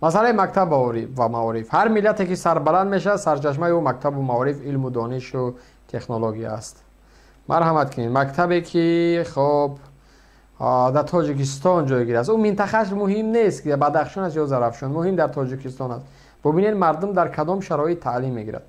Масъалаи мактаб ва маориф. Ҳар миллате ки сарбаланд мешавад, сарчашмаи ӯ мактабу маориф, илму донишу технология аст. Марҳамат кунед. Мактабе ки хоб дар Тоҷикистон ҷойгир аст, ӯ минтақааш муҳим нест, ки Бадахшон аст ё Зарафшон, муҳим дар Тоҷикистон аст. Бубинед мардум дар кадом шароит таълим мегирад.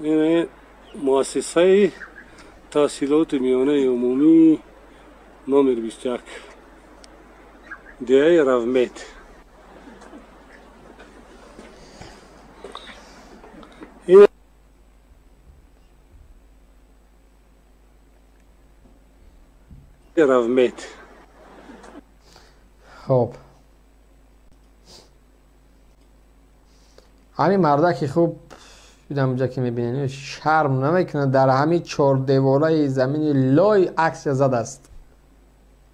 Ин муассисаи таҳсилоти миёнаи умумӣ номер 21 деҳаи Равмед. Равмед. Хоб, ҳамин мардаки хуб дидам, ҷа ки мебинед, шарм намекунад, дар ҳамин чордевораи замини лой акс задааст.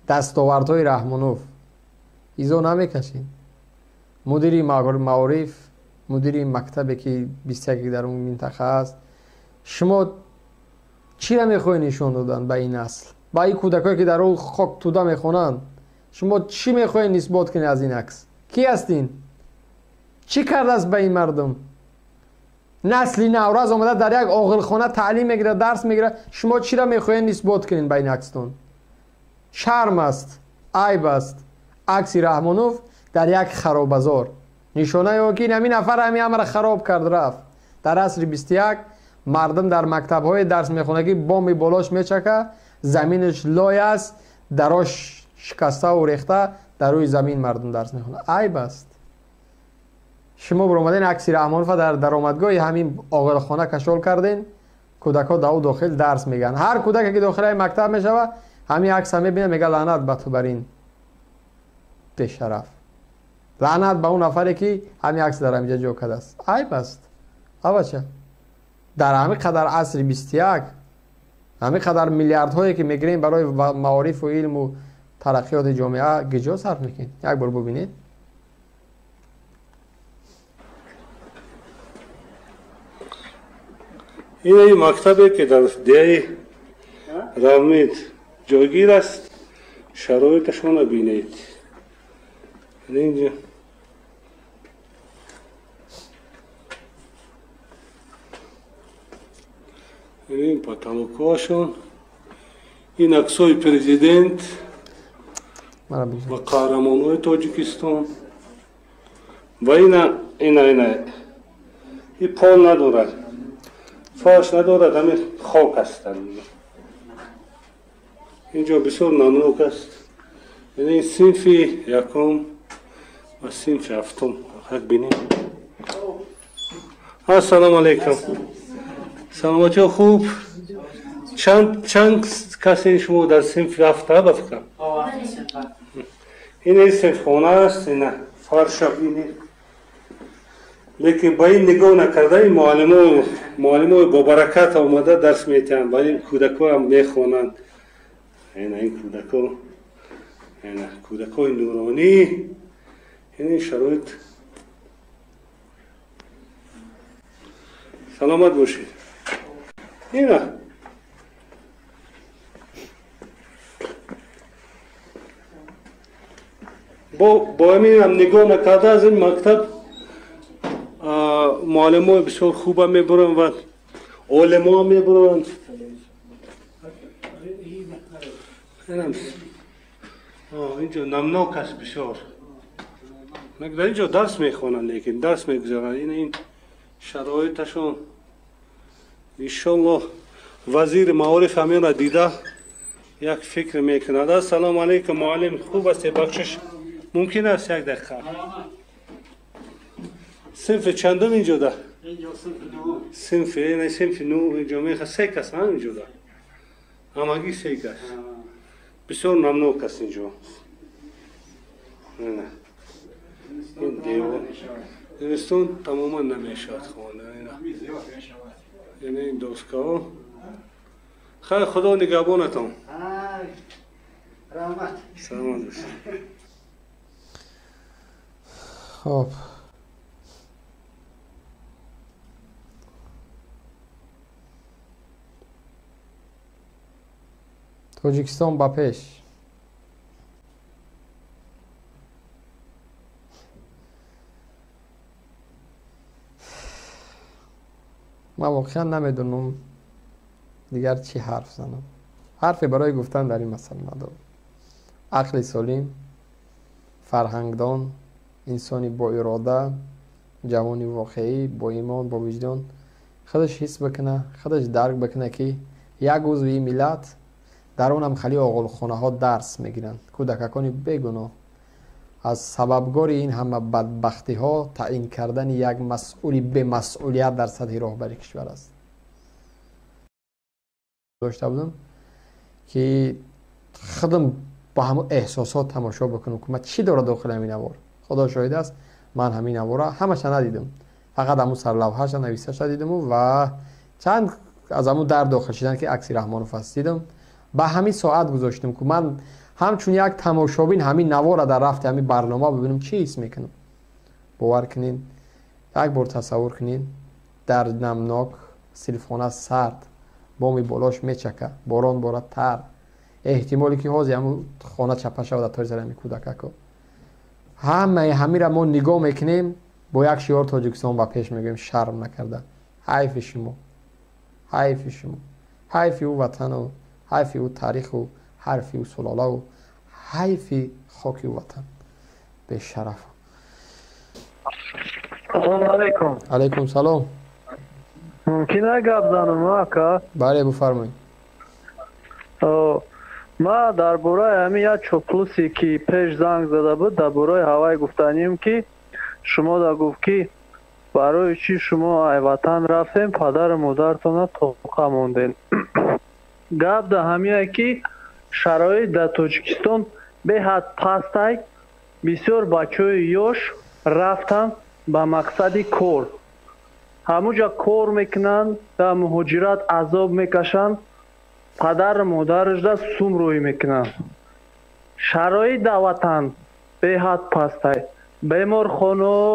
Дастовардҳои Раҳмонов изо намекашед. Мудири маориф, мудири мактабе ки 21 дар он минтақа аст, шумо чиро мехоҳед нишон додан ба ин насл, ба ин кӯдакое ки дар он хок туда мехонанд? Шумо чӣ мехоҳед исбот кунед аз ин акс? Кӣ ҳастин? Чӣ кардааст ба ин мардум? Насли навраз омада дар як оғилхона таълим мегирад, дарс мегирад. Шумо чиро мехоҳед исбот кунед ба ин акстон? Шарм аст, айб аст. Акси Раҳмонов дар як харобазор, нишонаи он ки ҳамин нафар ҳамин ҳамаро хароб кард, рафт. Дар асри 21 мардум дар мактабҳое дарс мехонад, ки бомби болош мечака, заминаш лой аст, дарош шикаставу рехта, дар рӯи замин мардум дарс мехонад. Айб аст. Шумо баромаден, акси Раҳмонова дар даромадгоҳи ҳамин оғилхона кашол карден, кӯдакҳо дар ӯ дохил дарс мегӯянд. Ҳар кӯдаке ки дохилаи мактаб мешавад, ҳамин акса мебинад, мега: лаънат ба ту, бар ин бешараф, лаънат ба он нафаре ки ҳамин акс дар ҳаминҷа ҷо кардааст. Айб аст, авача. Дар ҳамин қадар асри 21, ҳамин қадар миллиардҳое ки мегирем барои маорифу илму тараққиёти ҷомеа, гиҷо сарф мекунед? Як бор бубинед. Ин мактабе ки дар деҳаи Равмед ҷойгир аст, шароиташонро бинед. Инҷа ин потолокҳоашон, ин аксҳои президент ва қаҳрамонҳои Тоҷикистон ва ина ина ина ин пол надорад, фарш надорад, ҳамин хок астанд. Инҷо бисёр намнок аст. Ин синфи якум ва синфи ҳафтум як бинем. Ассалому алайкум, саломатиё хуб? Чанд касе шумо дар синфи ҳафта, ба фикрам? Ин синфхона аст, ина фарша бинед. Лекин ба ин нигоҳ накарда, ин муаллимои бобаракат омада дарс метиҳанд, ба ин кӯдакҳоам мехонанд. Ина ин кӯдако, ина кӯдакҳои нуронӣ, ин шароит. Саломат бошед. Ина бо ҳаминам нигоҳ накарда, аз ин мактаб муаллимои бисёр хуба мебуранд ва олимоам мебуранд. Инҷо намнок аст бисёр. Дар инҷо дарс мехонанд, лекин дарс мегузаранд. Ин шароиташон, иншоллоҳ, вазири маориф ҳаминро дида як фикр мекунад. Ассалому алайкум, муаллим, хуб ҳастед? Бахшиш, мумкин аст як дақиқа? Синфи чандум инҷода? Синфи ну инҷо меха се кас инҷода, ҳамагӣ се кас. Бисёр намнок аст инҷо. Ин девор зимистон тамоман намешавад хонда. Ин доскаҳо. Хайр, Худо нигаҳбонатон. Саломат бошед. Хоб. Тоҷикистон ба пеш. Ман воқеан намедонам дигар чӣ ҳарф занам. Ҳарфе барои гуфтан дар ин масъала надорам. Ақли солим, фарҳангдон, инсони боирода, ҷавони воқеӣ, бо имон, бо виҷдон худаш ҳис бикуна, худаш дарк бикуна, ки як узви миллат дар онам хали оғолхонаҳо дарс мегиранд. Кӯдакакони бегуноҳ аз сабабгори ин ҳама бадбахтиҳо таъин кардани як масъули бемасъулият дар сатҳи роҳбари кишвар аст. Дошта будам ки худам ба ҳамон эҳсосот тамошо бикунам, ки ман чӣ дорад дохили ҳамин навор. Худо шоҳид аст, ман ҳамин навора ҳамаша надидам, фақат ҳамун сарлавҳаша нависаша дидаму ва чанд аз ҳамун дар дохил шидан ки акси Раҳмонов аст дидам. Ба ҳамин соат гузоштам, ки ман ҳамчун як тамошобин ҳамин навора дар рафти ҳамин барнома бибинам чӣ ҳис мекунам. Бовар кунед, як бор тасаввур кунед, дар намнок силфхона сард, боми болош мечака, борон борад тар, эҳтимоле ки ҳозир ҳамун хона чапа шавад дар тори сари ҳамин кӯдакако. Ҳамаи ҳамира мо нигоҳ мекунем, бо як шиор Тоҷикистон ба пеш мегӯем, шарм накарда. Ҳайфи шумо, ҳайфи шумо, ҳайфи ӯ ватану, ҳайфи ӯ таъриху, ҳарфи ӯ сулолаву, ҳайфи хоки ӯ ватан. Бешараф. Салому алайкум. Алайкум салом. Мумкин аст гап занам, ака? Бале, бифармоед. Ма дар бораи ҳамин як чоплусе ки пеш занг зада буд, дар бораи ҳавай гуфтанем, ки шумо да гуфт, ки барои чӣ шумо ай ватан рафтем, падару модаратонро тоқа мондем. Гап да ҳамине ки шароит дар Тоҷикистон беҳад пастай, бисёр бачаҳои ёш рафтанд ба мақсади кор. Ҳамуҷа кор мекунанд, дар муҳоҷират азоб мекашанд, падару модарашда сум рӯй мекунанд. Шароит дар ватан беҳад пастай, беморхонаҳо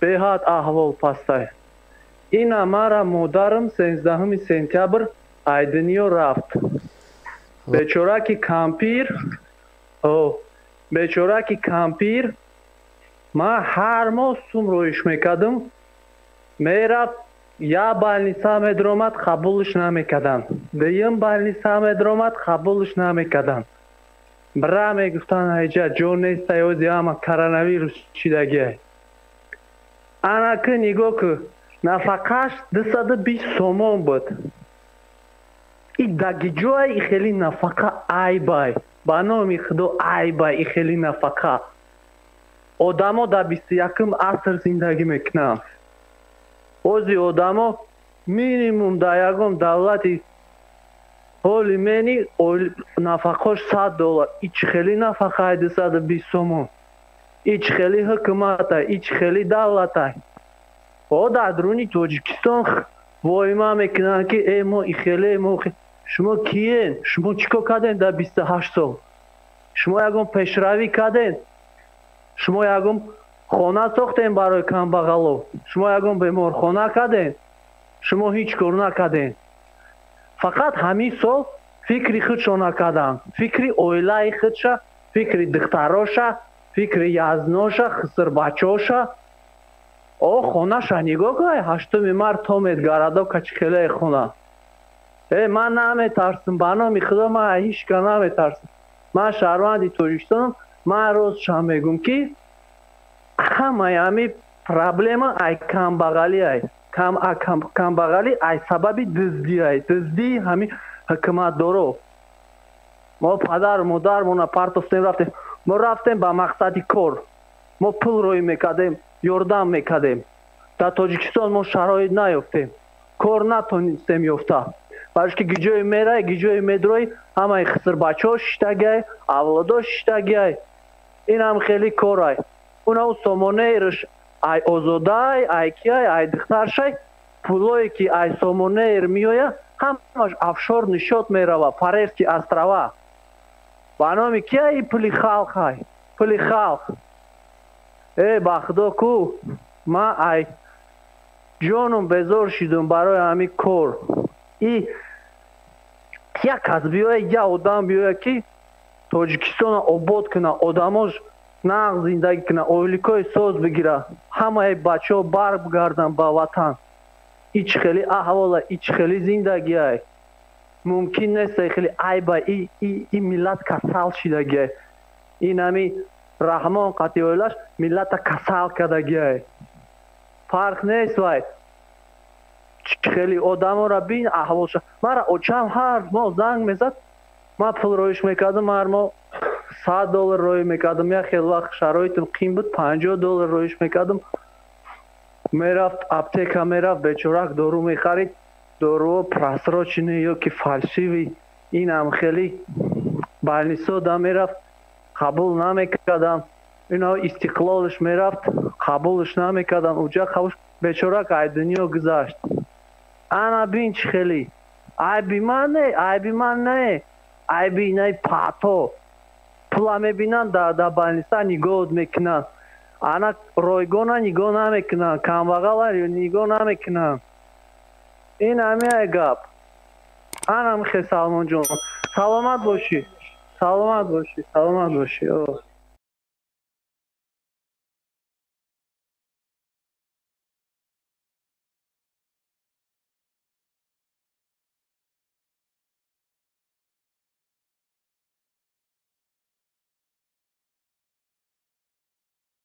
беҳад аҳвол пастай. Ина мара модарам 13 сентябр ай дунё рафт. Бечораки кампир, бечораки кампир, ман ҳар моҳ сум рӯиш мекардам, мерафт я больница медромад, қабулш намекарданд, дуюм больница медромад, қабулш намекарданд. Бра мегуфтанд, ҳайҷа ҷо нестай, ози ҳама коронавирус чидагиай. Анаки нигоҳ ку, нафақаш 220 сомон буд. И дагиҷоай и хели нафақа айбай, ба номи худо айбай и хели нафақа. Одамо дар 21 аср зиндагӣ мекунанд. Ози одамо минимум дар ягон давлати ҳоли мени нафақош $100. Ич хели нафақаи 220 сомон. Ич хели ҳукуматай, ич хели давлатай. О дар дуруни Тоҷикистон воима мекунанд, ки э мо ихеле мо. Шумо киен? Шумо чӣ кор кардем дар 28 сол? Шумо ягон пешравӣ кардем? Шумо ягон хона сохтем барои камбағало? Шумо ягон беморхона кардем? Шумо ҳеҷ кор накардем. Фақат ҳамин сол фикри худшо накарданд, фикри оилаи худша, фикри духтароша, фикри язноша, хисрбачоша. О хонаша нигоҳ кунай, 8 март томед гарадо качхелаи хона. Э ман наметарсам, ба номи худо ман ҳеҷ ка наметарсам. Ман шаҳрванди Тоҷикистонам, ман ростшам мегӯм, ки ҳамаи ҳамин проблема ай камбағалӣ ай. Камбағалӣ ай сабаби дуздӣ ай. Дуздии ҳамин ҳукуматдоро. Мо падару модармона партофтем, рафтем. Мо рафтем ба мақсади кор. Мо пул рӯй мекардем, ёрдам мекардем. Дар Тоҷикистон мо шароит наёфтем, кор натонистем ёфта. Барои ки гиҷое мерай, гиҷое медрои, ҳамаи хисрбачаҳо шиштагиай, авлодо шиштагиай. Инам хеле корай. Уна у сомонеирш ай озодай, ай киай, ай духтаршай, пулое ки ай сомонеир меоя, ҳамаш офшор нишот мерава, Фарерский острова. Ба номи киай пули халқай, пули халқ. Э ба худо ку, ман ай ҷонум безор шидум барои ҳамин кор. И Як кас биёя, як одам биёя, ки Тоҷикистона обод куна, одамош нағз зиндагӣ куна, ойликҳои соз бигира, ҳамаи бачаҳо баргарданд ба ватан. Ич хеле аҳвола, ич хеле зиндагиай мумкин нест, хеле айба. И миллат касал шидагиай. Ин ҳами Раҳмон қатъи оилаш миллата касал кардагиай. Фарқ нест, вай хеле одаморо бин, аҳволша. Мара очам ҳар моҳ занг мезад, ман пул роиш мекардам, ҳар моҳ 100 доллар роӣ мекардам. Як хел вақт шароитам қин буд, 50 доллар роиш мекардам. Мерафт аптека, мерафт, бечорак дору мехарид, доруҳо просроченный ё ки фальшивый. Инам хеле больница да мерафт, қабул намекардам. Ино Истиқлолш мерафт, қабулш намекардам уҷа, қабул. Бечорак ай дунё гузашт. Ана бин, чӣ хеле айби ман не, айби ман не, айби инаи пато. Пула мебинанд, дар больница нигоҳ мекунанд, ана ройгона нигоҳ намекунанд, камбағала нигоҳ намекунанд. Ин ҳамиай гап. Анам хе, Салмонҷон, саломат бошӣ, саломат бошӣ, саломат бошӣ.